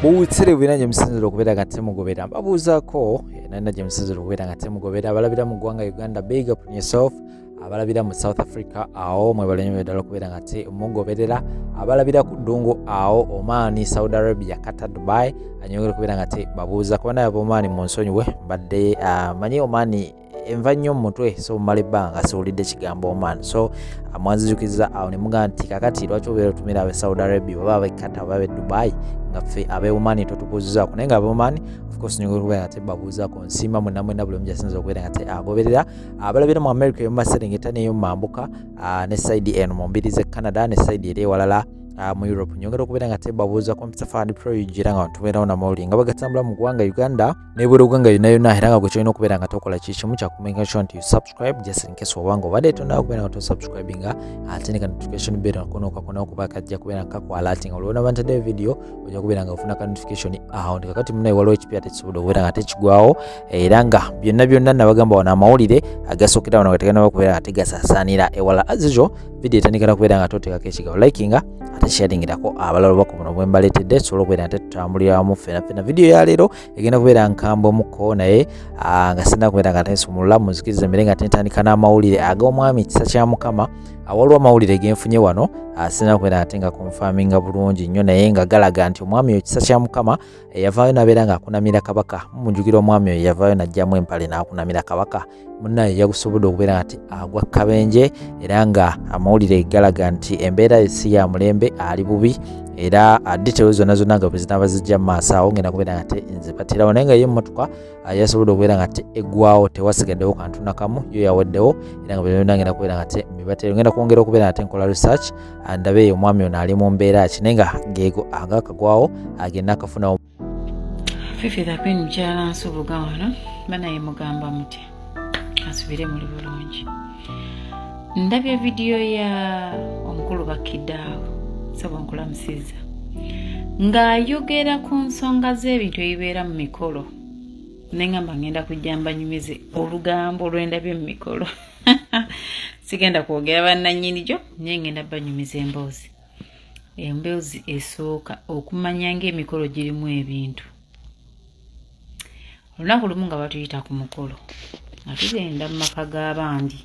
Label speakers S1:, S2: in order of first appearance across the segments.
S1: Buwutsere bwina gye musinzira okubeera nga temugobera, mbabuuzaako nalina gye musinzira okubeera nga temugobera. Abalabira mu ggwanga Uganda, big up on yourself. Abalabira mu South Africa, awo mwebale nnyo ddala okubeera nga temugoberera. Abalabira ku ddungu awo, Oman, Saudi Arabia, Qatar, Dubai, anyongera okubeera nga tebabuuza kuba naye ab'Oman mu nsonyiwe, mbadde manyi Oman enva nnyo mu mutwe, so mumala ebbanga siwulidde kigambo Oman, so mwanzijukiza awo ne mugamba nti kakati lwaki obeera otumira abe Saudi Arabia oba abe Qatar oba abe Dubai nga ffe abe Oman totubuuzizaako? Naye nga abe Oman, of course, nyongera okubeera nga tebabuuzaako. Nsiima mwenna mwenna buli omu gyasinza okubeera nga te agoberera. Abalabira mu America ey'omu maserengeta n'ey'omu mambuka, ne side eno mu mbiri z'e Canada ne side eri ewalala mu Europe, nyongera okubeera nga tebabuuza. Computer Fund Pro era nga tubeerawo namawulire nga bagatambula mu ggwanga Uganda nebweru ggwanga yonna yonna, era nga gwe kyolina okubeera nga tokola kikimu kyakumakinga sure nti you subscribe, just in case obanga obadde tonaba kubeera nga tosubscribinga, ate ne ka notification bell kono okuba kajja kubeera nga kakualertinga olwona bantaddeyo video, ojja kubeera nga ofuna ka notification awo nti kakati munaye waliwo ekipya tekisobodde okubeera nga tekigwawo. Era nga byonna byonna nabagamba wano, amawulire agasookera wano nga teganaba kubeera nga tegasaasaanira ewala. As usual, video etandikira kubeera nga toteekako ekigambo likinga, ate sharingirako abalala obubaka buno bwe mbaleetedde, tusobole okubeera nga tetutambulira wamu ffena ffena. Video ya leero egenda kubeera nkambwemuko, naye nga sinna kubeera nga tensumulula, munzikirize mbere nga tentandika n'amawulire ag'omwami Kisa kya Mukama. Waliwo amawulire genfunye wano, sinna kubeera ate nga confirminga bulungi nnyo, naye nga galaga nti omwami oyo Kisa kya Mukama yavaayo n'abeera ng'akunamira Kabaka. Mumujjukira omwami oyo yavaayo n'aggyamu empale n'akunamira Kabaka? Munnaye yagusobodde okubeera nti agwa kabenje, era nga amawulire galaga nti embeera si ya mulembe, ali bubi, era details zonna zonna nga bwe zinaaba zijja mu maaso awo ngenda kubeera nga te nze baterawo. Naye nga ye emmotoka yasobodde okubeera nga te eggwawo, tewasigaddewo kantu nakamu, yo yaweddewo, era nga byonna ngenda kubeera nga te mbibatera. Ngenda kwongera okubeera nga te nkola research ndabe omwami ono ali mu mbeera ki, naye nga geego agakagwawo agenda akafunawo.
S2: Fifi the Queen, mukyala Nsubuga wano. Banaye mugamba mutya? Kansubire muli bulungi. Ndabye vidiyo ya omukulu Bakidaawo, saba nkulamusiza, ng'ayogera ku nsonga z'ebintu ebibeera mu mikolo, neŋŋamba ngenda kujja mbanyumize olugambo lwendabye mu mikolo. Sigenda kwogera bannannyini gyo, naye ngenda banyumiza emboozi. Emboozi esooka, okumanya ng'emikolo girimu ebintu. Olunaku lumu nga batuyita ku mukolo nga tugenda mu maka g'abandi,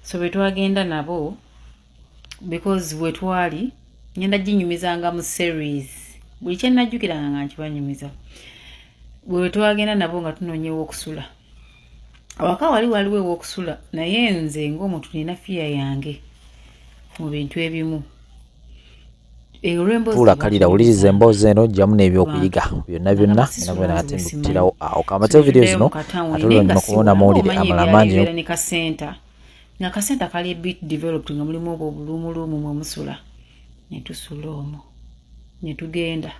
S2: so bwe twagenda nabo, because bwe twali ngenda ginyumizanga mu series, buli kye najjukiranga nga nkibanyumiza. Bwe twagenda nabo nga tunoonya ew'okusula, awaka wali waliwo ew'okusula, naye nze ng'omuntu nina fear yange mu bintu ebimu.
S1: Tuula kalira, wuliriza emboozi eno, jjamu n'ebyokuyiga byonna byonna, era kubeera nga tembikutirawo awo. Kamate vidiyo zino, ate oluvannyuma kubona amawulire amalala mangi.
S2: Ne kasenta, nga kasenta kali a bit developed, nga mulimu obwo obuluumuluumu mwe musula, ne tusula omwo, ne tugenda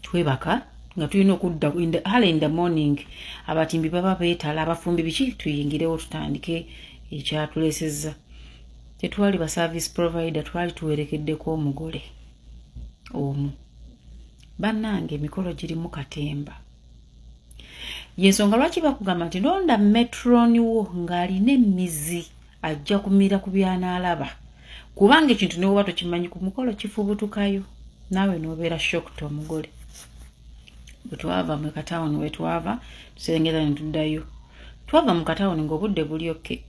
S2: twebaka nga tulina okudda early in the morning. Abatimbi baba beetala, abafumbi biki, tuyingirewo tutandike ekyatulesezza. Tetwali ba service provider, twali tuwerekeddeko omugole omu. Bannange, emikolo girimu katemba. Yensonga lwaki bakugamba nti londa matron wo ng'alina emizi, ajja kumira ku byanaalaba, kubanga ekintu newoba tokimanyi ku mukolo kifubutukayo, naawe n'obeera shocked. Omugole bwe twava mu katawuni, we twava tuserengeta ne tuddayo, twava mu katawuni ng'obudde buli okay.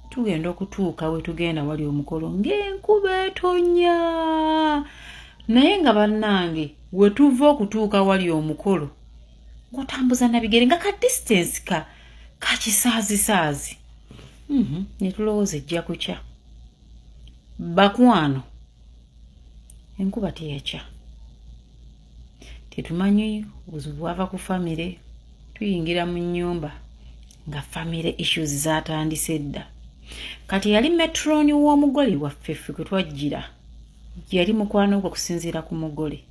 S2: Tugenda okutuuka we tugenda wali omukolo ng'enkuba etonya, naye nga bannange, we tuva okutuuka wali omukolo ng'otambuza nabigere, nga ka distance ka kakisaazisaazi. Ne tulowooza ejja kukya. Bakwano, enkuba teyakya. Tetumanyi buzibu bwava ku famire. Tuyingira mu nnyumba nga family issues zatandise dda. Kati yali matron w'omugole waffe, ffe kwe twajjira, yali mukwano gwe okusinziira ku mugole,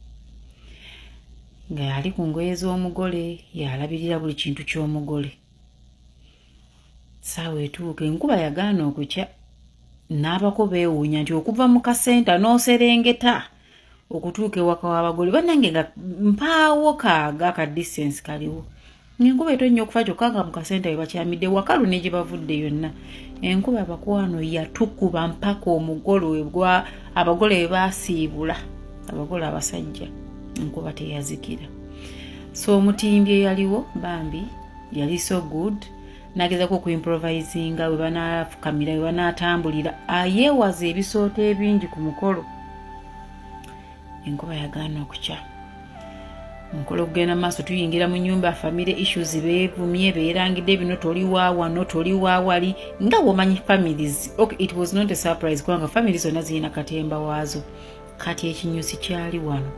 S2: nga yali ku ngoye z'omugole, yalabirira buli kintu ky'omugole. Saawa etuuka, enkuba yagaana okukya, n'abako beewuunya nti okuva mu kasenta n'oserengeta okutuuka ewaka w'abagole, bannange, nga mpaawo kaaga ka distance kaliwo, ng'enkuba etonnya okufa, kyokka nga mu kasenta we bakyamidde wakalu ne gye bavudde yonna enkuba. Abakwano, yatukuba mpaka omugole webwa abagole we baasiibula abagole abasajja. Nkuba teyazikira. So omutimbi eyaliwo bambi yali so good, nagezako okuimprovisinga we banafukamira, we banatambulira, ayeewaza ebisooto ebingi ku mukolo. Enkuba yagaana okukya, omukolo okugenda maaso. Tuyingira mu nyumba, family issues, beevumye, beerangidde bino, toli wano, toli wawali, nga bwomanyi families. Okay, it was not a surprise kubanga family zonna zirina katemba waazo. Kati ekinyusi kyali wano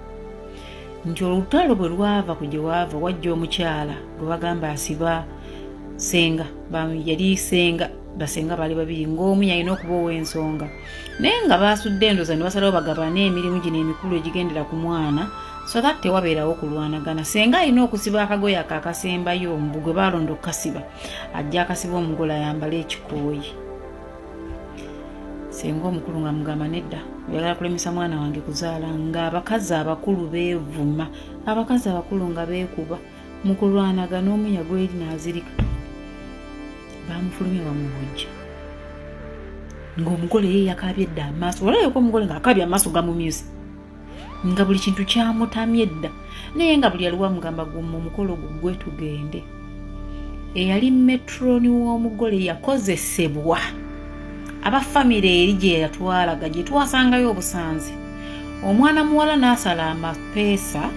S2: nti olutalo bwe lwava ku gye waava, wajja omukyala gwe bagamba asiba senga. Yali senga, basenga baali babiri, ng'omu yalina okuba ow'ensonga, naye nga basudde endoza ne basalawo bagabane emirimu gino emikulu egigendera ku mwana, so that tewabeerawo kulwanagana. Senga alina okusiba akagoye ako akasembayo, ombu gwe balonda okukasiba, ajja akasiba, omugole ayambale ekikooyi. Senga omukulu nga mugamba, "Nedda, oyagala kulemesa mwana wange kuzaala." Ng'abakazi abakulu beevuma, abakazi abakulu nga beekuba. Mu kulwanagana omu yagwa eri n'azirika, bamufulumya, bamubujja ng'omugole ye yakabye dda amaaso. Olabyeko omugole ng'akabye amaaso gamumyuse, nga buli kintu kyamutamye dda, naye nga buli aliwo amugamba, "Gumma, omukolo gugwe tugende." Eyali matron w'omugole yakozesebwa aba famire eri gye yatwalaga, gye twasangayo obusanzi, omwana muwala n'asala amapeesa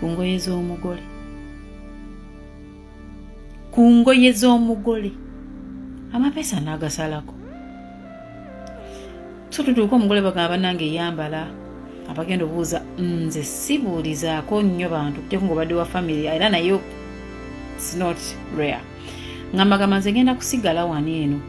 S2: ku ngoye z'omugole, ku ngoye z'omugole amapeesa n'agasalako. So tutuuka, omugole bagamba, "Nange eyambala." Abagenda obuuza, nze sibuulizaako nnyo bantu kujjako ngaobadde wa family, era naye it's not rare. Nga mbagamba, "Nze ngenda kusigala wano eno,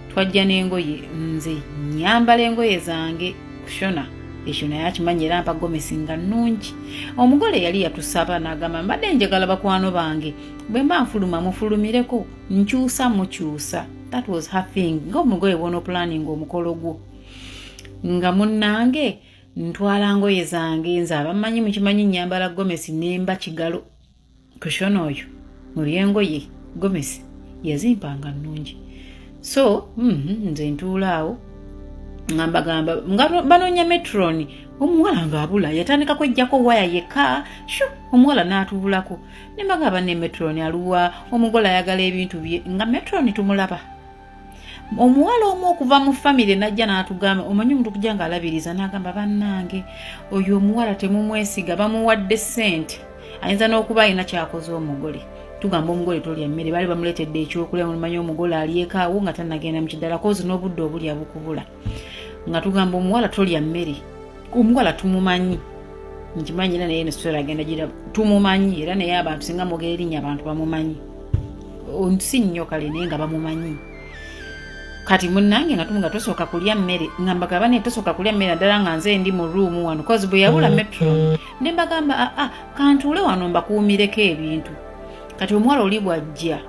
S2: twajja n'engoye, nze nyambala engoye zange." Kushona ekyo naye akimanyi, era mpa gomesi nga nnungi. Omugole yali yatusaba n'agamba, "Mbadde njagala bakwano bange bwe mba nfuluma mufulumireko, nkyusa mukyusa." That was her thing. Ngaomugole bwona planning omukolo gwo, nga munnange ntwala ngoye zange. Nze abamanyi mukimanyi, nyambala gomesi nemba kigalo. Kushona oyo mu byengoye gomesi yazimpanga nnungi. So nze ntuula awo nga mbagamba nga banoonya matron, omuwala ng'abula. Yatandika kwejjako waya yekka, shu omuwala n'atubulako. Ne mbagamba, "Ne matron aluwa? Omugole ayagala ebintu bye." Nga matron tumulaba omuwala omu okuva mu famire najja n'atugamba, omanyi omuntu kujja ng'alabiriza, n'agamba, "Bannange, oyo omuwala temumwesiga, bamuwadde ssente, ayinza n'okuba alina kyakoze omugole." Tugamba omugole, "Tolya mmere." Baali bamuleetedde ekyokulya. Mumanyi omugole alyekaawo nga tannagenda mu kiddala, kozi n'obudde obulya bukubula. Nga tugamba omuwala, "Tolya mmere." Omuwala tumumanyi, nkimanyi, era naye nesitwera agenda gira tumumanyi, era naye abantu singa mwogera erinnya abantu bamumanyi, si nnyo kale, naye nga bamumanyi. Kati munnange nga tumuga, "Tosooka kulya mmere." Nga mbagamba ne tosooka kulya mmere, naddala nga nze ndi mu room wano, kozi bwe yabula matron ne mbagamba, "Aa, kantuule wano mbakuumireko ebintu." Kati omuwala oli bwajja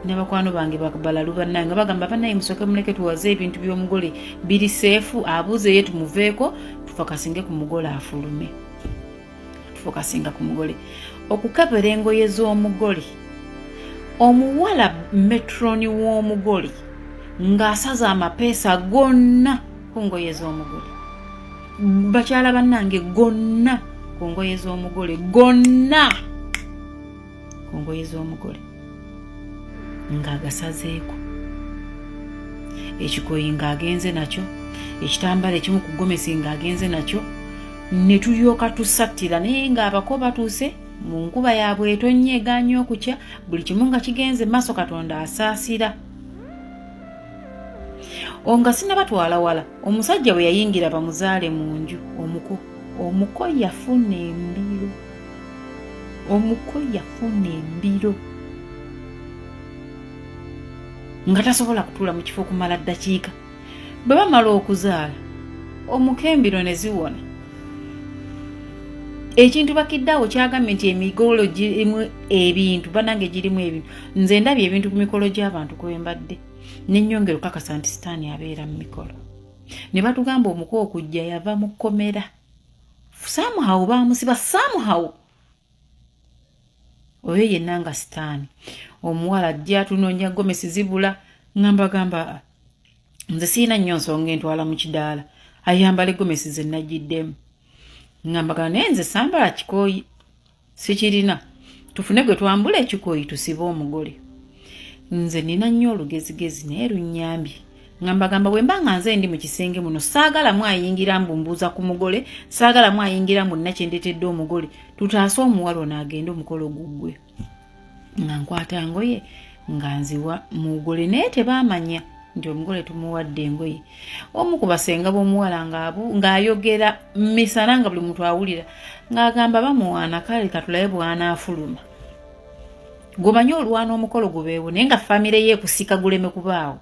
S2: ne bakwano bange balalu bannange nga bagamba, "Bannaye, musooke muleke tuwaze ebintu by'omugole biri safe, abuuze ye tumuveeko, tufocusinge ku mugole afulume." Tufocusinga ku mugole okukebera engoye z'omugole, omuwala matron w'omugole ng'asaza amapeesa gonna ku ngoye z'omugole. Bakyala bannange, gonna ku ngoye z'omugole, gonna ku ngoye z'omugole ng'agasazeeko. Ekikoyi ng'agenze nakyo, ekitambala ekimu ku gomesi ng'agenze nakyo. Ne tulyoka tusattira, naye ng'abako batuuse mu nkuba yaabwe etonnya egaanye okukya, buli kimu nga kigenze maaso. Katonda asaasira nga sinabatwala wala. Omusajja bwe yayingira bamuzaale mu nju, omuko omuko yafuna embiro, omuko yafuna embiro nga tasobola kutuula mu kifo okumala ddakiika. Bwe bamala okuzaala omuko, embiro ne ziwona. Ekintu bakiddeawo kyagambye nti emikolo girimu ebintu, banange girimu ebintu. Nze ndabye ebintu ku mikolo gy'abantu kwembadde, nenyongera okukakasa nti Sitaani abeera mu mikolo. Ne batugamba omuko okujja yava mu kkomera, somehow bamusiba somehow, oyo yenna nga Sitaani. Omuwala ajja atunoonya, gomesi zibula. Nga mbagamba, "Nze siina nnyo nsonga entwala mu kidaala, ayambale gomesi ze nagiddemu." Nga mbagamba naye nze sambala kikooyi, sikirina, tufune gwe twambula ekikooyi tusibe omugole. Nze nina nnyo olugezigezi naye lunnyambye. Nga mbagamba bwe mba nga nze ndi mu kisenge muno, saagalamu ayingira mbu mbuuza ku mugole, saagalamu ayingira mbu nina kyendeetedde omugole. Tutaase omuwala ono agende omukolo guggwe. Nga nkwata ngoye nga nziwa mugole, naye tebaamanya nti omugole tumuwadde engoye. Omu ku basenga b'omuwala ng'ayogera misana nga buli muntu awulira, ng'agamba bamuwaana, kale katulabe bw'anaafuluma. Gwemanyi olwana omukolo gubeewo, naye nga famire ye ekusika guleme kubaawo,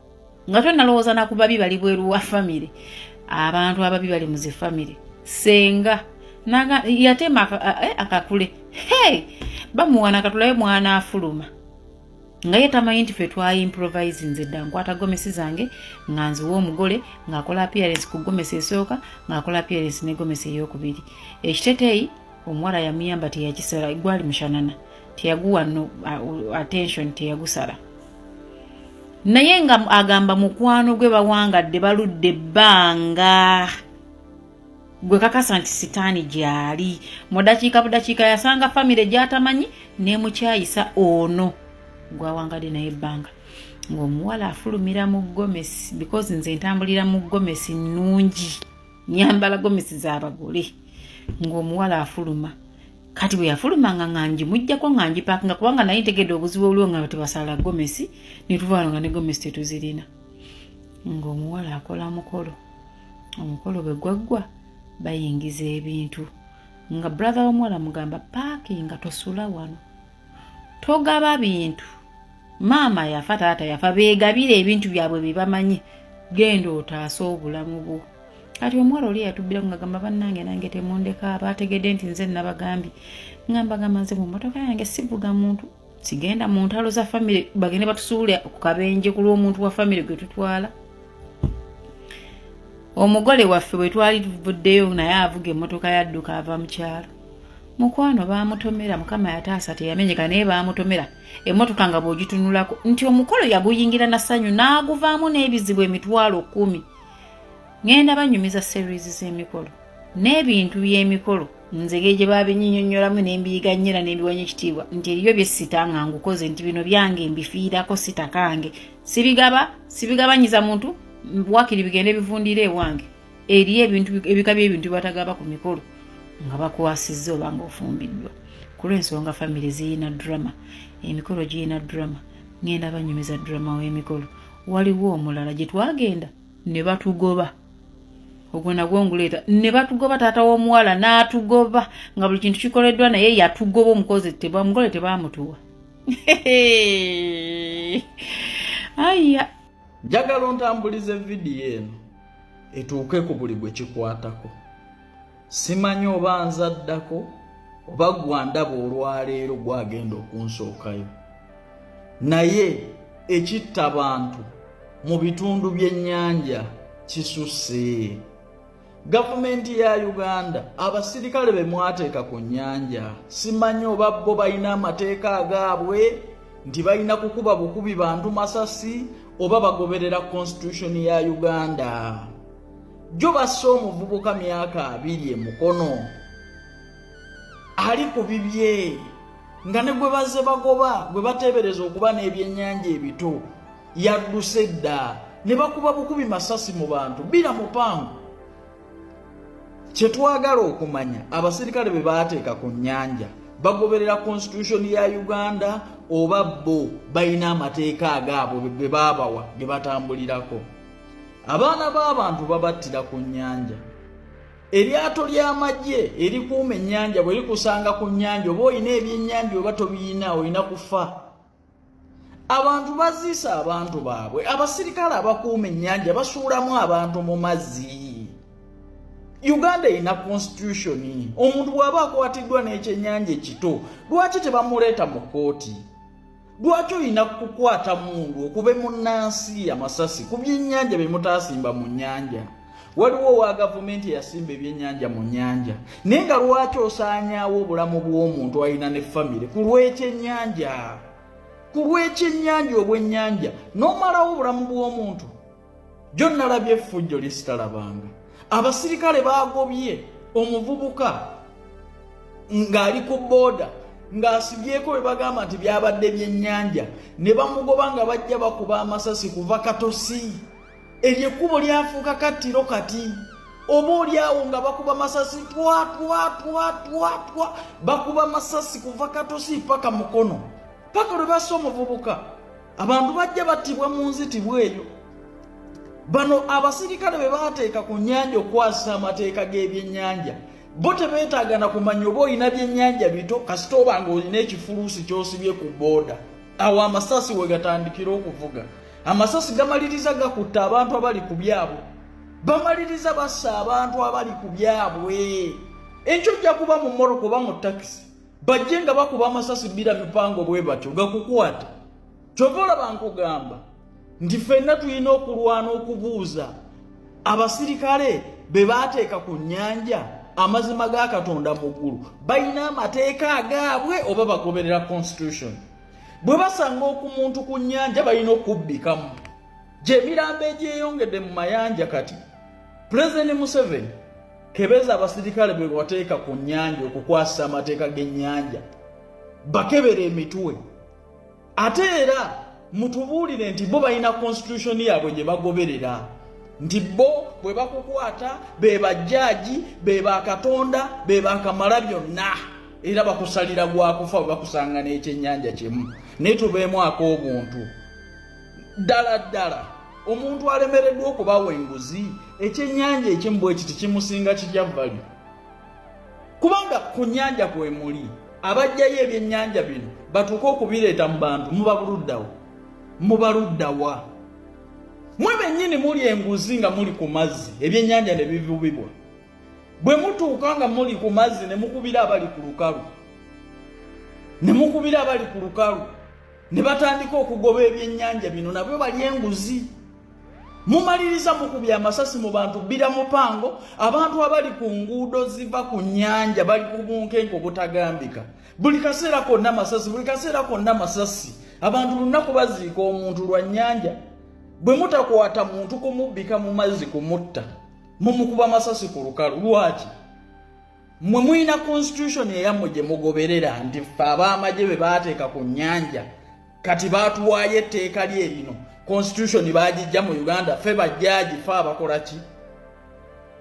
S2: nga tonalowooza nakubabi bali bweru wa famire. Abantu ababi bali mu zifamire. Senga yatema akakule, hey, bamuwaana katulabe mwana afuluma, nga ye tamanyi nti fe twaimprovisinze nze dda. Nkwata gomesi zange nga nziwa omugole, ng'akola appearance ku gomesi esooka, ng'akola appearance ne gomesi eyokubiri. Ekiteteeyi omuwala yamuyamba teyakisala, gwali mushanana, teyaguwa no attention, teyagusala. Naye nga agamba mukwano gwe bawangadde baludde ebbanga, gwe kakasa nti sitaani gyali mu dakiika budakiika yasanga famire gyatamanyi nemukyayisa ono gwawangadde naye ebbanga. Ng'omuwala afulumira mu gomesi, because nze ntambulira mu gomesi nnungi, nyambala gomesi z'abagole. Ng'omuwala afuluma, kati bwe yafulumanga nga ngimuggyako nga ngipaakinga, kubanga naye ntegedde obuzibu obuliwo nga tebasala gomesi, netuvaano nga ne gomesi tetuzirina. Ng'omuwala akola mukolo, omukolo bwe gwaggwa bayingiza ebintu, nga brother w'omuwala mugamba, "Paakinga, tosula wano, togaba bintu, maama yafa, taata yafa, beegabire ebintu byabwe bye bamanyi, genda otaase obulamu bwo." Kati omuwala oli yatubbiraku nga gamba, "Bannange, nange temundeka, bategedde nti nze nabagambye." Nga mbagamba nze mu mmotoka yange sivuga muntu, sigenda mu ntalo za famire, bagende batusuule ku kabenje ku lw'omuntu wa famire gwe tutwala. Omugole waffe bwe twali tuvuddeyo naye avuga emmotoka yadduka ava mu kyalo, mukwano baamutomera. Mukama yataasa, teyamenyeka, naye baamutomera emmotoka nga bw'ogitunulako nti omukolo yaguyingira na ssanyu n'aguvaamu n'ebizibu 100,000. Ŋŋenda banyumiza series z'emikolo n'ebintu by'emikolo, nze gye babinyinyonnyolamu nembiyiga nnyera nembiwanya ekitiibwa nti eriyo byessita nga ngukoze nti bino byange, mbifiirako, sitakange, sibigaba, sibigabanyiza muntu, wakiri bigende bivundire ewange. Eriyo ebintu, ebika by'ebintu batagaba ku mikolo nga bakwasizza oba nga ofumbiddwa. Ku lw'ensonga famire ziyina drama, emikolo giyina drama. Ŋŋenda banyumiza drama w'emikolo. Waliwo omulala gye twagenda ne batugoba, ogwo nagwo nguleeta, ne batugoba, taata w'omuwala n'atugoba nga buli kintu kikoleddwa, naye yatugoba, omukozi omugole tebamutuwa. Aya.
S3: Njagala ontambulize vidiyo eno etuuke ku buli gwe kikwatako. Simanyi oba nzaddako oba gwandaba olwaleero gwagenda okunsookayo, naye ekitta bantu mu bitundu by'ennyanja kisusse. Gavumenti ya Uganda, abasirikale be mwateeka ku nnyanja, simanyi oba bo balina amateeka agaabwe nti balina kukuba bukubi bantu masasi oba bagoberera constitution ya Uganda. Jo basse omuvubuka myaka 20 emukono ali ku bibye, nga ne gwe bazze bagoba, gwe bateebereza okuba n'ebyennyanja ebito, yadduse dda, ne bakuba bukubi masasi mu bantu bira mupango. Kyetwagala okumanya, abasirikale be baateeka ku nnyanja bagoberera constitution ya Uganda oba bo balina amateeka agaabwe ge baabawa ge batambulirako? Abaana b'abantu babattira ku nnyanja. Eryato ly'amagye erikuuma ennyanja bwe likusanga ku nnyanja, oba olina ebyennyanja oba tobiyina, olina kufa. Abantu baziisa abantu baabwe. Abasirikale abakuuma ennyanja basuulamu abantu mu mazzi. Uganda erina constitution. Omuntu bw'aba akwatiddwa n'ekyennyanja ekito, lwaki tebamuleeta mu kkooti? Lwaki olina kukwata mundu okube munnansi amasasi ku byennyanja bye mutaasimba mu nnyanja? Waliwo owa gavumenti eyasimba ebyennyanja mu nnyanja, naye nga lwaki osaanyaawo obulamu bw'omuntu alina ne famire ku lw'ekyennyanja, ku lw'ekyennyanja obwennyanja n'omalawo obulamu bw'omuntu? Jo nalabye effujjo lyesitalabanga. Abasirikale bagobye. Omuvubuka ng'ali ku booda ng'asibyeko bwe bagamba nti byabadde byennyanja ne bamugoba nga bajja bakuba amasasi kuva Katosi. Eryo ekkubo lyafuuka kattiro kati, oba oli awo nga bakuba masasi twa twa twa twa twa, bakuba masasi kuva Katosi paka Mukono, paka lwe bassa omuvubuka. Abantu bajja battibwa mu nzitibwa eyo. Bano abasirikale be baateeka ku nnyanja okukwasisa amateeka g'ebyennyanja, bo tebeetaaga na kumanya oba olina byennyanja bito, kasita oba nga olina ekifuluusi ky'osibye ku booda. Awo amasasi we gatandikira okuvuga. Amasasi gamaliriza gakutta abantu abali ku byabwe, bamaliriza bassa abantu abali ku byabwe. Enkyo ojja kuba mu mmotoka oba mu takisi, bajje nga bakuba amasasi bbira mipango bwe batyo gakukwata. Kyova olaba nkugamba nti ffenna tulina okulwana okubuuza abasirikale be baateeka ku nnyanja amazima ga Katonda mu ggulu, balina amateeka agaabwe oba bagoberera constitution? Bwe basanga okumuntu ku nnyanja, balina okubbikamu gyemirambo egyeyongedde mu mayanja. Kati Pulezidenti Museveni, kebeza abasirikale be wateeka ku nnyanja okukwasisa amateeka g'ennyanja, bakebera emitwe, ate era mutubuulire nti bo balina constitution yaabwe gye bagoberera, nti bo bwe bakukwata be bajjaaji, be bakatonda, be bakamala byonna, era bakusalira gwakufa bwe bakusanga n'ekyennyanja kimu. Naye tubeemu ak'obuntu ddala ddala. Omuntu alemereddwa okubawa enguzi, ekyennyanja ekimu bwe kiti kimusinga kitya value? Kubanga ku nnyanja kwe muli abajjayo ebyennyanja bino, batuuke okubireeta mu bantu, muba buluddawo, muba luddawa? Mwe bennyini muli enguzi nga muli ku mazzi, ebyennyanja ne bivubibwa. Bwe mutuuka nga muli ku mazzi ne mukubira abali ku lukalu, ne mukubira abali ku lukalu ne batandika okugoba ebyennyanja bino, nabyo bali enguzi. Mumaliriza mukubya amasasi mu bantu bbira mupango. Abantu abali ku nguudo ziva ku nnyanja bali ku bunkenke obutagambika. Buli kaseera konna masasi, buli kaseera konna masasi. Abantu lunaku baziika omuntu lwa nnyanja. Bwe mutakwata muntu kumubbika mu mazzi kumutta, mumukuba masasi ku lukalu. Lwaki? Mwe mulina constitution eyammwe gye mugoberera nti ffe ab'amagye be baateeka ku nnyanja kati baatuwaayo etteeka lye lino, constitution baagijja mu Uganda, ffe bajjaaji, ffe abakola ki?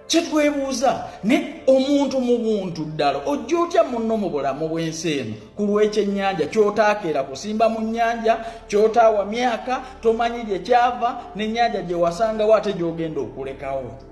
S3: Kyetwebuuza ne omuntu mu buntu ddala, ojja otya munno mu bulamu bw'ensi eno ku lw'ekyennyanja ky'otaakeera kusimba mu nnyanja, ky'otaawa myaka, tomanyi gye kyava, n'ennyanja gye wasangawo ate gy'ogenda okulekawo?